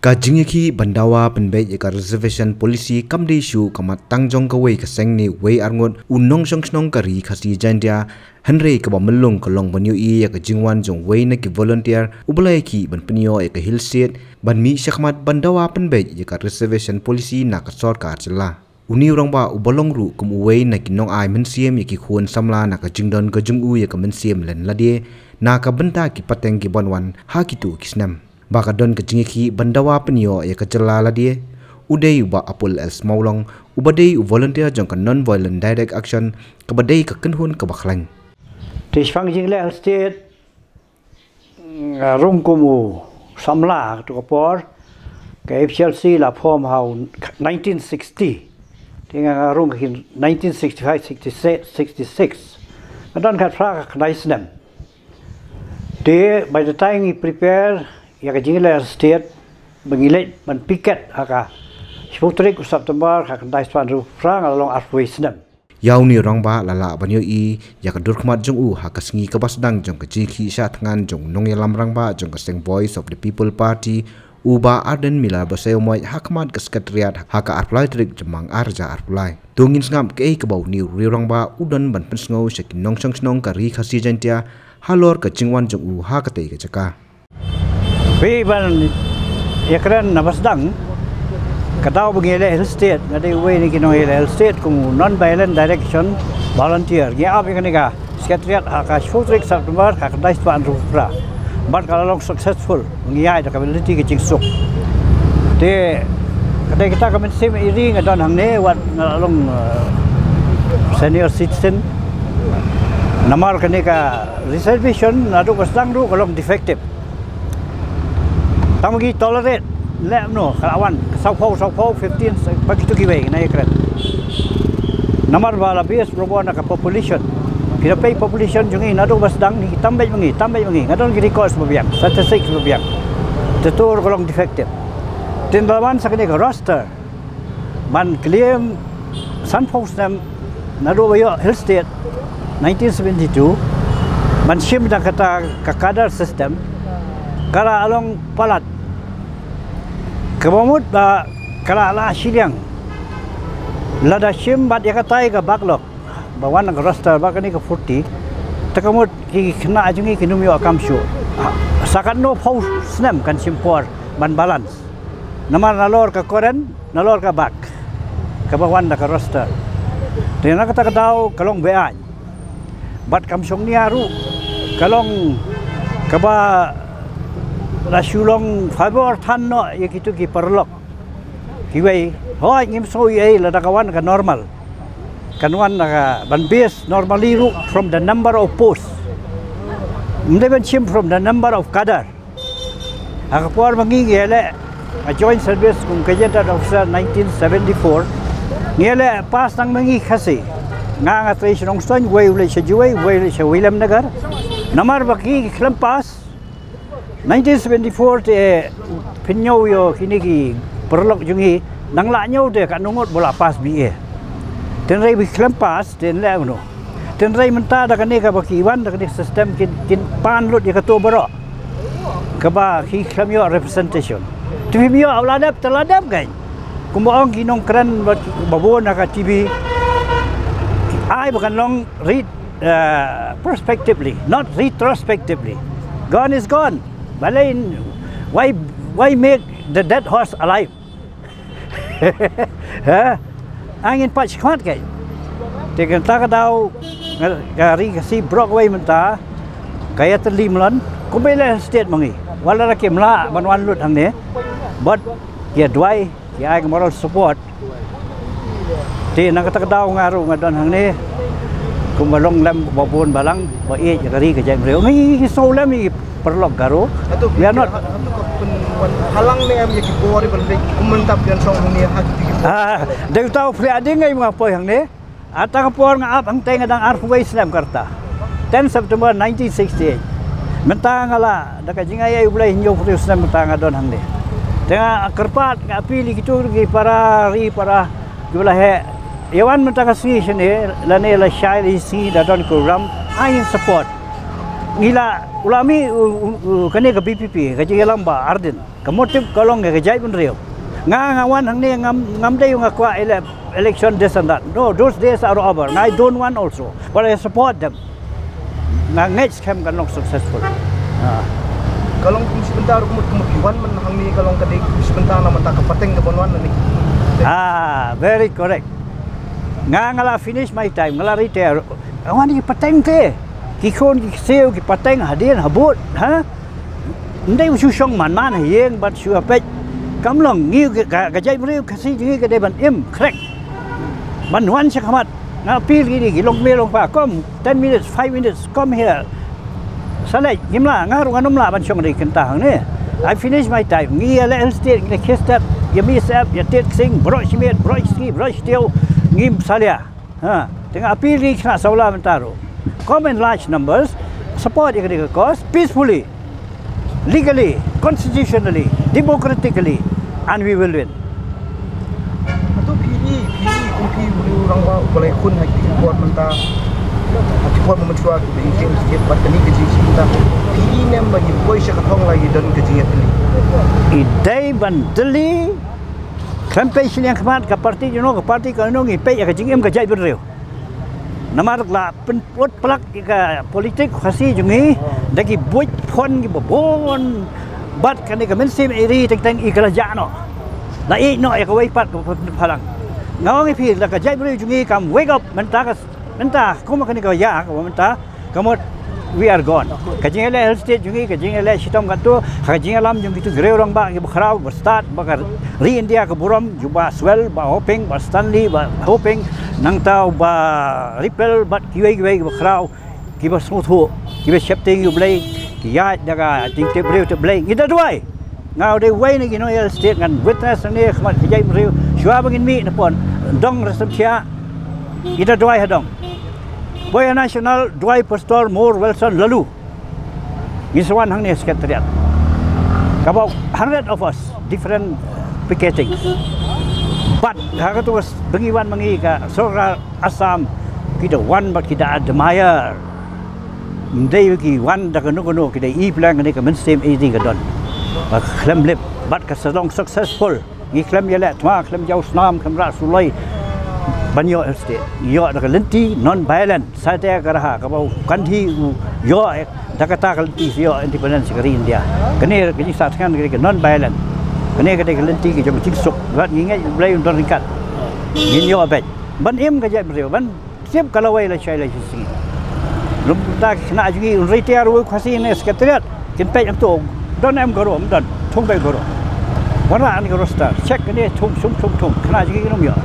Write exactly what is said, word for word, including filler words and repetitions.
Ka jingïakhih ban dawa pynbeit ïa ka reservation policy kam dei shuh ka mat tang jong kawei ka seng ne wei arngut u nongshong shnong ka Ri Khasi Jaintia, hynrei kaba myllung ka long ban ïohi ïa ka jingwan jong wei na ki volunteer uba la ïakhih ban pynïoh ïa ka Hill State ban mih shakhmat ban dawa pynbeit ïa ka reservation policy na ka sorkar jylla. Une u rangbah uba long ruh kum uwei na ki nongai mynsiem ïa ki khun samla na ka jingdon ka jong u ïa ka mynsiem len lade na ka bynta ki pateng kiban wan ha kito ki snem. Ba ka don ka jingïakhih ban dawa pynïoh ïa ka jylla lade, u dei u Bah Apul S Mawlong, uba dei u volunteer jong ka Non-Violent Direct Action, kaba dei ka kynhun kaba khlaiñ. Te shaphang jingleh Hill State, nga rung kum u samla ha kato ka por, ka F G L C la form ha u nineteen sixty. Te nga, nga rung ka nineteen sixty-five, sixty-six, sixty-six. Nga don khatphra ka khyndai snem. Te by the time ngi prepare ïa ka jingleh Hill State, ba ngi leit ban picket ha ka shiphew tarik u September ka khyndai spah hynriewphew phra, nga la long arphew wei snem. Ïa une u rangbah la lah ban ïohi ïa ka dur khmat jong u ha ka sngi kaba sdang jong ka jingïakhih shah thngan jong u nongïalam rangbah jong ka seng Voice of the People Party, u Bah Ardent Miller Basaiawmoit, ha khmat ka Secretariat ha ka arphew lai tarik Jymmang arhajar arphew lai. To ngin sngap kaei kaba une u rangbah u don ban pynsngew sha ki nongshong shnong ka Ri Khasi Jaintia halor ka jingwan jong u ha katei ka jaka. Phi ban ïakren na ba sdang, ka daw ba ngi ïaleh Hill State, nga dei uwei na ki nongïaleh Hill State kum u Non-Violent Direction Volunteer. Ngi ap ïa kane ka Secretariat ha ka shiphew tarik September ka khyndai spah hynriewphew phra. Bad ka la long successful, ngi ïaid da ka lynti ka jingsuk. Te ka dei kata ka mynsiem ïa ri nga don hangne wat nga la long, eh, senior citizen. Namar kane ka reservation naduh ba sdang ruh ka long defective. Tang ba ngi tolerate, leh kumno, ka la wan, ka sawphew, sawphew, fifteen, ba kito kiwei, nga ïakren. Namar ba la base bor bor na ka population. Phi da peit population jong ngi naduh ba sdang ngi tam beit ma ngi, tam beit ma ngi. Nga don ki records ba biang, statistics ba biang. Te to ruh ka long defective. Te ynda la wan sa kane ka roster ban claim sanphew snem naduh ba ïoh Hill State nineteen seventy-two, ban shim da kata ka cadre system, ka la long palat. Kaba mut ba ka la lah shiliang. Lada shim bad ïa katai ka backlog ba wan ka roster ba kane ka forty, te ka mut ki khynnah jong ngi kin ym ïoh kam shuh. Sa katno phew snem kan shim por ban balance. Namar nalor ka current, nalor ka bad kaba wan da ka roster. Te na kata ka daw ka long beaiñ. Bad kam shong nia ruh ka long kaba la shu long favor than noh ïa kito ki paralok. Kiwei, hooid ngim sngew ei ei lada ka wan ka normal. Kan wan da ka ban base normally ruh from the number of posts. Ym dei ban shim from the number of cadre. Ha ka por ba ngi ngi ïaleh, nga join service kum gazetted officer nineteen seventy-four. Ngi ïaleh pass tang ma ngi Khasi. Nga nga trei sha Nongstoiñ, wei u leit sha Jowai, wei u leit sha Williamnagar. Namar ba ki khlem pass. Nineteen seventy-four te phin ñiew ïoh kine ki paralok jong ngi, nang lah ñiew te katno ngut ba la pass B A. Tynrai ba ki khlem pass te leh kumno. Tynrai mynta da kane kaba ki wan da kane ka system kin, kin pan lut ïa kato baroh kaba ki khlem ïoh representation. Te phim ïoh, la dep te la dep kein. Kumba ong ki nongkren ba, ba bun ha ka T V. Ai ba kan long read, uh, prospectively, not retrospectively. Gone is gone. Balei, why, why make the dead horse alive? Ha? Ngin peit shakhmat kein. Te kata ka daw, nga, ka ri Khasi baroh kawei mynta ka ïatylli mlien kumba ïaleh Hill State ma ngi. Wat la kim lah ban wan lut hangne, bad ki ïa duwai, ki ai ka moral support. Te na kata ka daw nga ruh nga don hangne kumba long lem ba bun balang ba ïeit ïa ka ri ka jaitbynriew. Ngi, ngi sngew lem ïa ki paralok Garo. Hato we are not, hato ka pynwan halang ne em ïa ki bor ban leit kum mynta phi wan shong hangne ha ki, ki bor? Ah, dei uta u Phriah Ding ngi ma nga poi hangne. Ata ka por nga ap hangtei nga dang arphew wei snem ka rta. Ten September nineteen sixty-eight. Mynta nga la da ka jingaiei U Blei hynñiewphew snem mynta nga don hangne. Te nga kyrpad, nga appeal ïa kito ki para ri para kiba la heh. Ïa wan mynta ka sngi shane lane la shai la sngi da don ki program, ai ngin support. Ngi la, u la mih u, u, u, kane ka B P P, ka jingïalam Bah Ardent. Ka motive ka long ka jaitbynriew. Nga, nga wan hangne ngam, ngam dei nga kwah ele-, election this and that. No, those days are over. Nga, I don't want also. But I support them. Nga ngeit skhem kan long successful. Ah. Ka long kum shi bynta ruh, kum, kum ki wan man hangne ka long ka dei kum shi bynta na mynta ka pateng ka ban wan na ni. Ah, very correct. Nga, nga la finish my time, nga la retire. Nga wan ki pateng te. Ki khun ki ksiew ki pateng hadien habud, ha? Ndei u shu shong man man ha ïing bad shu ha peit. Kam long, ngi ka, ka, ka jaitbynriew Khasi jong ngi ka dei ban im khrek. Ban wan sha khmat. Nga appeal ïa ki, ki long kmie long kpa, come ten minutes, five minutes, come here. Sa leit, ngim lah, nga ruh ngan ym lah ban shong dei kynta hangne. I finish my time. Ngi ïaleh Hill State, ngi ïa khie step, ïa mih step, ïa tied ksing, baroh shi miet, baroh shi sngi, baroh shi taïew, ngim salia. Ha, te nga appeal ïa ki khynnah samla mynta ruh. Come in large numbers, support ïa kane ka cause peacefully, legally, constitutionally, democratically, and we will win. Hato phi i, phi i kum phi u rangbah uba la ïakhun ha ki por mynta, ha ki por mynshwa kiba i kem state bad kane ka jingshim mynta, phi i ne em ba ngi poi sha ka thong la ngi don ka jingïatylli? I dei ban tylli. Khlem peit shiliang khmat ka party jong no, ka party kano, ngi peit ïa ka jingim ka jaitbynriew. Namar la pynput plak ïa ka politik Khasi jong ngi da ki buit phon kiba bun. Bad kane ka mynsiem ïeit teng teng i ka la jah noh. La ïeit noh ïa kawei pat ka phalang. Nga ong ïa phi, la ka jaitbynriew jong ngi kam wake up mynta ka, mynta kum kane ka ïa ka mynta. Ka mut, we are gone. Ka jingïaleh Hill State jong ngi, ka jingïaleh shitom katto, ha ka jingïalam jong kitu ki rangbah kiba khraw, ba stad, ba ka ri India ka burom, jong Bah Swell, Bah Hoping, Bah Stanley, Bah Hoping, nangta Bah Ripple, bad kiwei kiwei kiba khraw, kiba sngewthuh, kiba sheptieng ïa U Blei, ki ïaid da ka jingtip briew tip Blei, ngi da duwai. Nga u dei uwei na ki nongïalam state, ngan witness hangne ha khmat ka jaitbynriew. Shuwa ba ngin mih na pdeng dong Rasham Thiah, ngi da duwai ha dong. Poi ha National, duwai Pastor Moore Wilson Laloo. Ngi sa wan hangne ha Secretariat. About hundred of us, different picketings. But ha katu ka s-, ba ngi wan ma ngi, ka sorkar Assam ki da wan bad ki da admire. Ym dei ki wan da kano kano, ki da i pleng ne ka mynsiem ïeit ka don. Ba khlem lip, bad ka sa long successful. Ngi khlem ïaleh thma, khlem jaw snam, khlem rah suloi ban ïoh Hill State. Ngi ïoh da ka lynti non-violent. Sa te ka raha kaba u Gandhi u ïoh, eh, da kata ka lynti sa ïoh independence ka ri India. Kane ka jingsahtngan ka non-violent. Kane ka dei ka lynti ka jong ka jingsuk. Bad ngi ngeit U Blei un don ryngkat. Ngin ïoh beit. Ban im ka jaitbynriew, ban tip ka lawei lashai lashisngi. Lum ta ki khynnah jong ngi, un retire ruh Khasi ne Secretariat. Kin peit hangto, don em ka rum, don, thung beit ka rum. Wanrah ne ka roster, check ne thung, thung, thung, thung. Khynnah jong ngi kin ym ïoh.